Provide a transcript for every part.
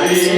Thank you.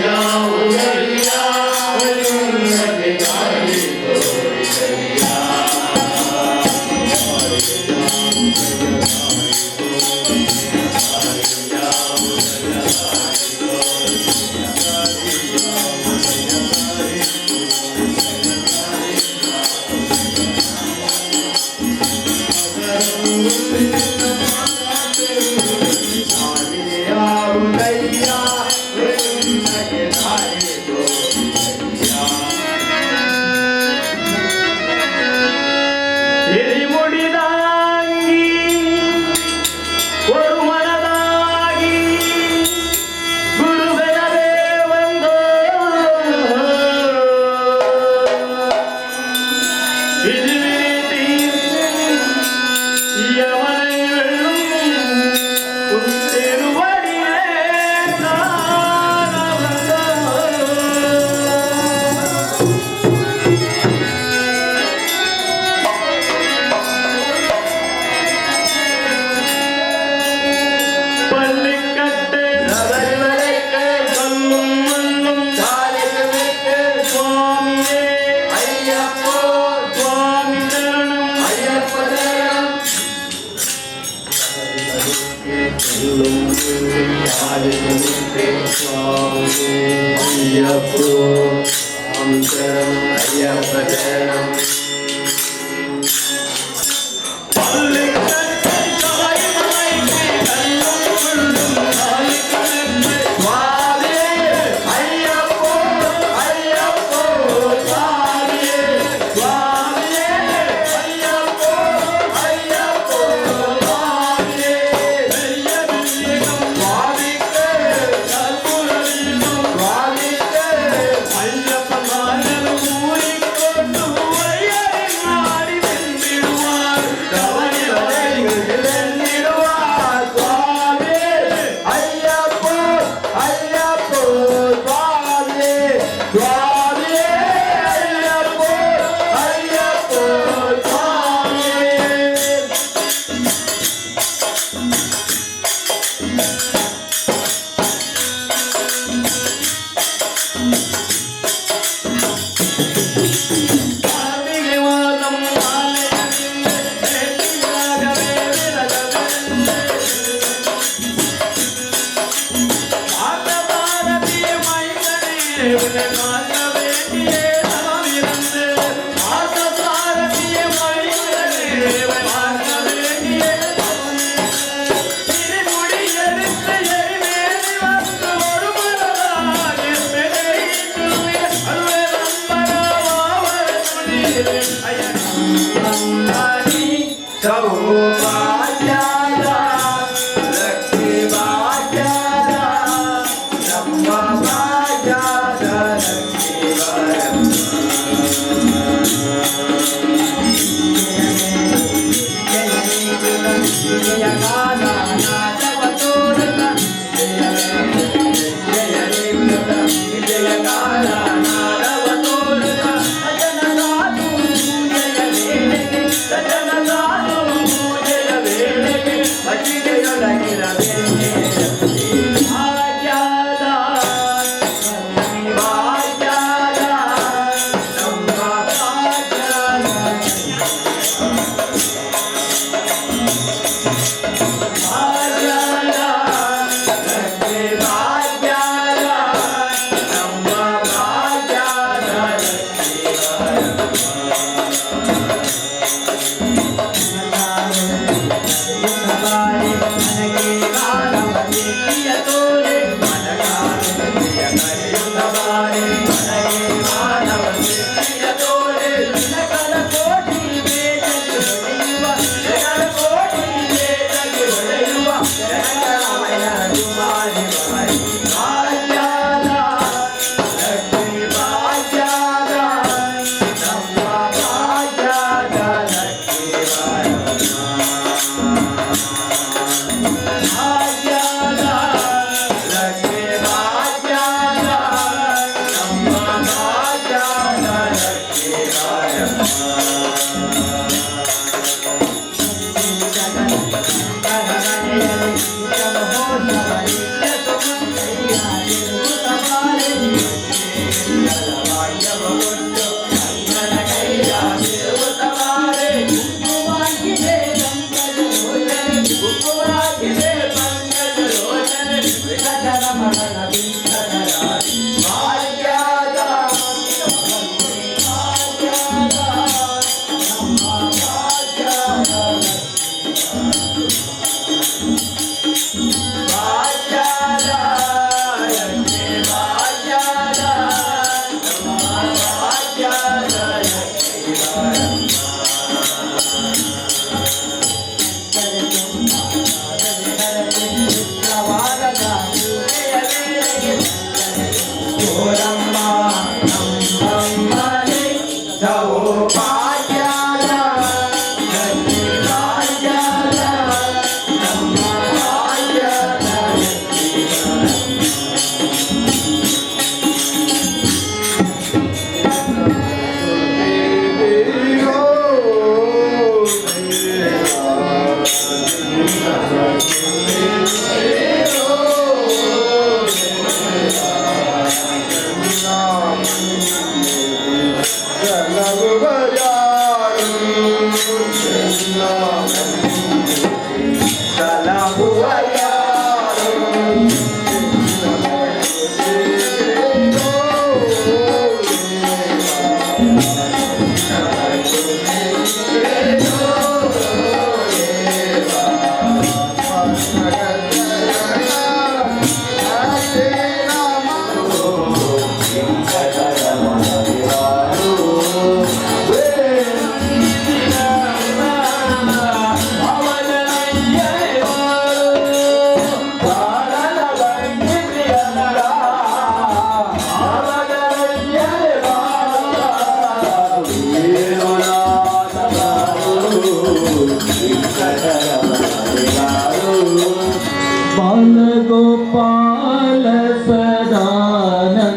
Balgopal Sadananda,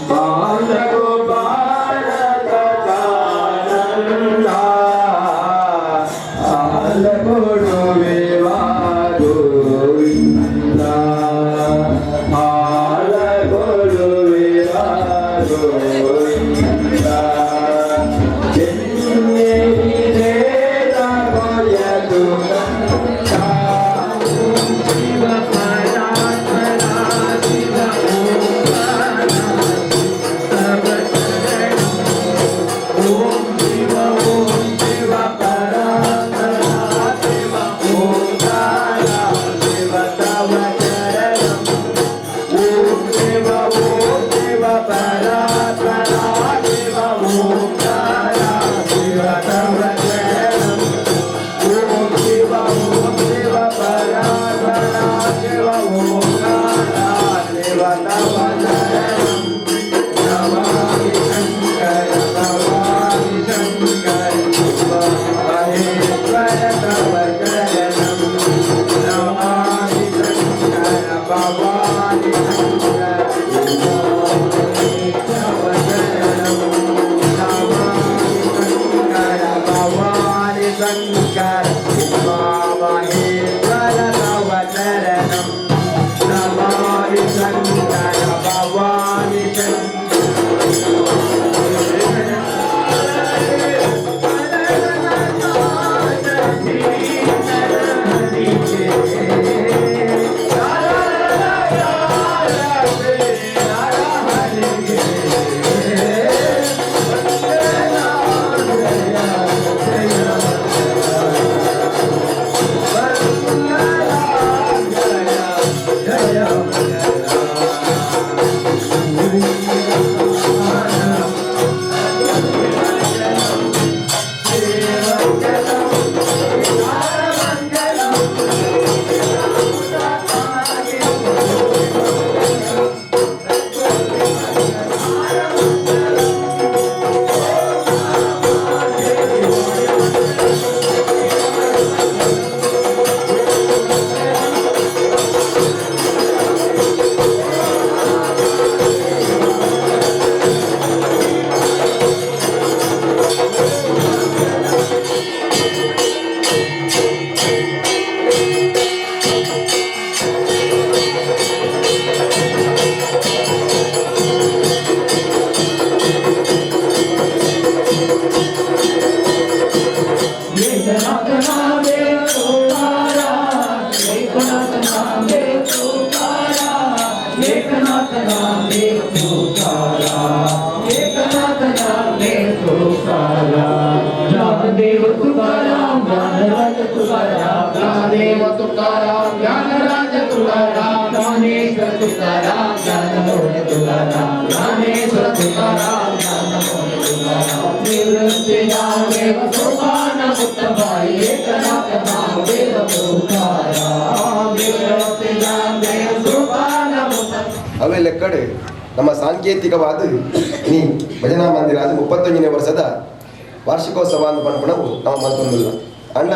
Balgopal Sadananda, आलगोडुवेवा Govinda, आलगोडुवेवा Govinda, Namdev Tukaram, Eknath Namdev Tukaram, Eknath Namdev Tukaram, Gyandev Tukaram, Dnyanraj Tukaram, Gyandev Tukaram, Dnyanraj Tukaram, Dnyaneshwar Tukaram, ज्ञानमोहन Tukaram, Dnyaneshwar Tukaram, ज्ञानमोहन Tukaram, निवृत्ती ज्ञानदेव सोपान उत्तमाई, एकनाथ नामदेव तुकाराम, निवृत्ती ज्ञानदेव सोपान उत्तम. ಅವೆಲ್ಲ ಕಡೆ ನಮ್ಮ ಸಾಂಕೇತಿಕವಾದ ನೀ ಭಜನಾ ಮಂದಿರ ಅದು 31ನೇ ವರ್ಷದ ವಾರ್ಷಿಕೋತ್ಸವ ಅಂತ ಪನ್ಪುನವು ನಾವು ಮಲ್ತೊಂದುಲ್ಲ. ಅಂಡ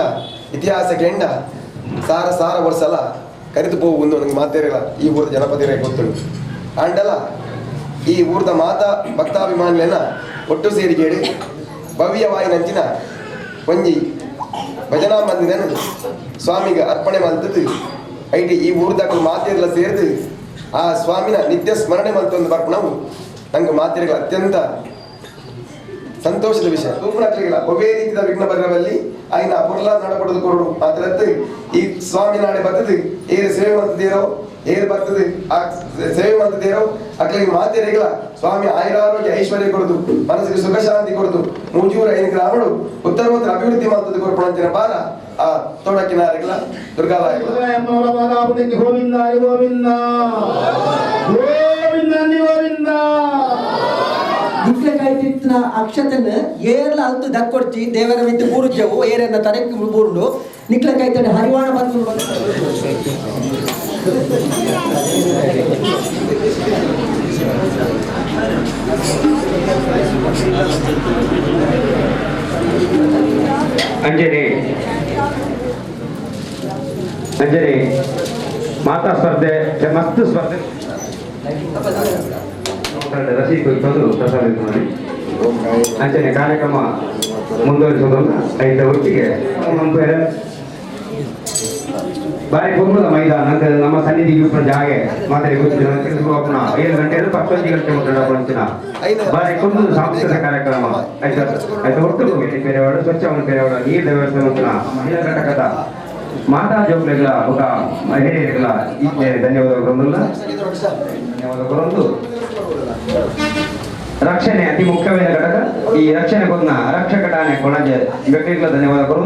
ಇತಿಹಾಸ ಕೆಂಡ ಸಾರ ಸಾರ ವರ್ಷಲ ಕರಿತು ಪೋವು ನನಗೆ ಮಾತೇರಿಲ್ಲ. ಈ ಊರದ ಜನಪದಿರೇ ಗೊತ್ತುಂಟು. ಅಂಡಲ ಈ ಊರದ ಮಾತಾ ಭಕ್ತಾಭಿಮಾನಿಲೆನ ಒಟ್ಟು ಸೇರಿಗೇಡಿ ಭವ್ಯವಾಯಿನಂಚಿನ ಒಂಜಿ ಭಜನಾ ಮಂದಿರನು ಸ್ವಾಮಿಗೆ ಅರ್ಪಣೆ ಮಲ್ತದ್ದು. ಐಟಿ ಈ ಊರ್ದಾಗ ಮಾತೇರ್ಲ ಸೇರಿದು ಆ ಸ್ವಾಮಿನ ನಿತ್ಯ ಸ್ಮರಣೆ ಮಲ್ತೊಂದು ಬರ್ಪಣವು ನಂಗೆ ಮಾತೇರಿಗಳ ಅತ್ಯಂತ ಸಂತೋಷದ ವಿಷಯ. ತೂಪುನಕ್ಲಿಲ್ಲ ಒಬ್ಬೇ ರೀತಿಯ ವಿಘ್ನ ಬರವಲ್ಲಿ ಆಯ್ನ ಪುರ್ಲ ನಡಪಡದು ಕೊರಡು ಮಾತ್ರದ್ದು ಈ ಸ್ವಾಮಿ ನಾಡೆ ಬರ್ತದೆ ಏರು ಸೇವೆ ಮಂತದೇರೋ ಏರು ಬರ್ತದೆ ಆ ಸೇವೆ ಮಂತದೇರೋ ಅಕ್ಲಿಗೆ ಮಾತೇರಿಗಳ ಸ್ವಾಮಿ ಆಯುರಾರೋಗ್ಯ ಐಶ್ವರ್ಯ ಕೊರದು, ಮನಸ್ಸಿಗೆ ಸುಖ ಶಾಂತಿ ಕೊರದು, ಮೂಜೂರ ಐದು ಗ್ರಾಮಡು ಉತ್ತರೋತ್ತರ ಅಭಿವೃದ್ಧಿ ಮಂತದ್ದು ಕೊರಪಣಂಚಿನ ಬಾರ ಆ ತೋಡಕ್ಕಿನಾರಿಗಳ ದುರ್ಗಾಲಯಗಳ. ಗೋವಿಂದ ಗೋವಿಂದ ಗೋವಿಂದ ಗೋವಿಂದ. ನಿಕ್ಲೆ ಕೈತಿತ್ತಿನ ಅಕ್ಷತನ ಏರ್ಲ ಅಲ್ತು ದಕ್ಕೊಡ್ಚಿ ದೇವರ ಮಿತ್ತು ಬೂರುಜವು ಏರನ್ನ ತರಕ್ಕೆ ಬೂರುಂಡು ನಿಕ್ಲೆ ಕೈತಡೆ ಹರಿವಾಣ ಬಂದು. ಅಂಜನೆ ಅಂಜನೆ ಮಾತಾ ಸ್ಪರ್ಧೆ ಮಸ್ತ್ ಸ್ಪರ್ಧೆ ರಸೀದಿ ತಂದು ಪ್ರಸಾದ ಮಾಡಿ. ಅಂಚನೆ ಕಾರ್ಯಕ್ರಮ ಮುಂದುವರಿಸೋದನ್ನ ಐದ ಒಟ್ಟಿಗೆ ನಮ್ಮ ಬಾರಿ ಪೂರ್ವದ ಮೈದಾನ ಅಂತ ನಮ್ಮ ಸನ್ನಿಧಿಗೆ ಉಪ್ಪುನ ಜಾಗೆ ಮಾತ್ರೆ ಗೊತ್ತಿಲ್ಲ. 7 ಗಂಟೆ 10 ಗಂಟೆ ಮುಟ್ಟ ಬಾರಿ ಕುಂದು ಸಾಂಸ್ಕೃತಿಕ ಕಾರ್ಯಕ್ರಮ ಆಯ್ತು ಆಯ್ತು. ಒಟ್ಟು ಬೇರೆವಾಡು ಸ್ವಚ್ಛ ಬೇರೆವಾಡು ನೀರಿನ ವ್ಯವಸ್ಥೆ ಮತ್ತು ಮಹಿಳಾ ಘಟಕದ ಮಾತಾ ಜೋಕ್ಲೆಗಳ ఒక ಮಹಿಳೆಯರಿಗಳ ಈ ಧನ್ಯವಾದಗಳು. ಧನ್ಯವಾದಗಳು. ರಕ್ಷಣೆ ಅತಿ ಮುಖ್ಯವಾದ ಘಟಕ. ಈ ರಕ್ಷಣೆ ಕೊನ್ನ ರಕ್ಷಕ ಠಾಣೆ ಕೊಣಾಜೆ ವ್ಯಕ್ತಿಗಳ ಧನ್ಯವಾದಗಳು.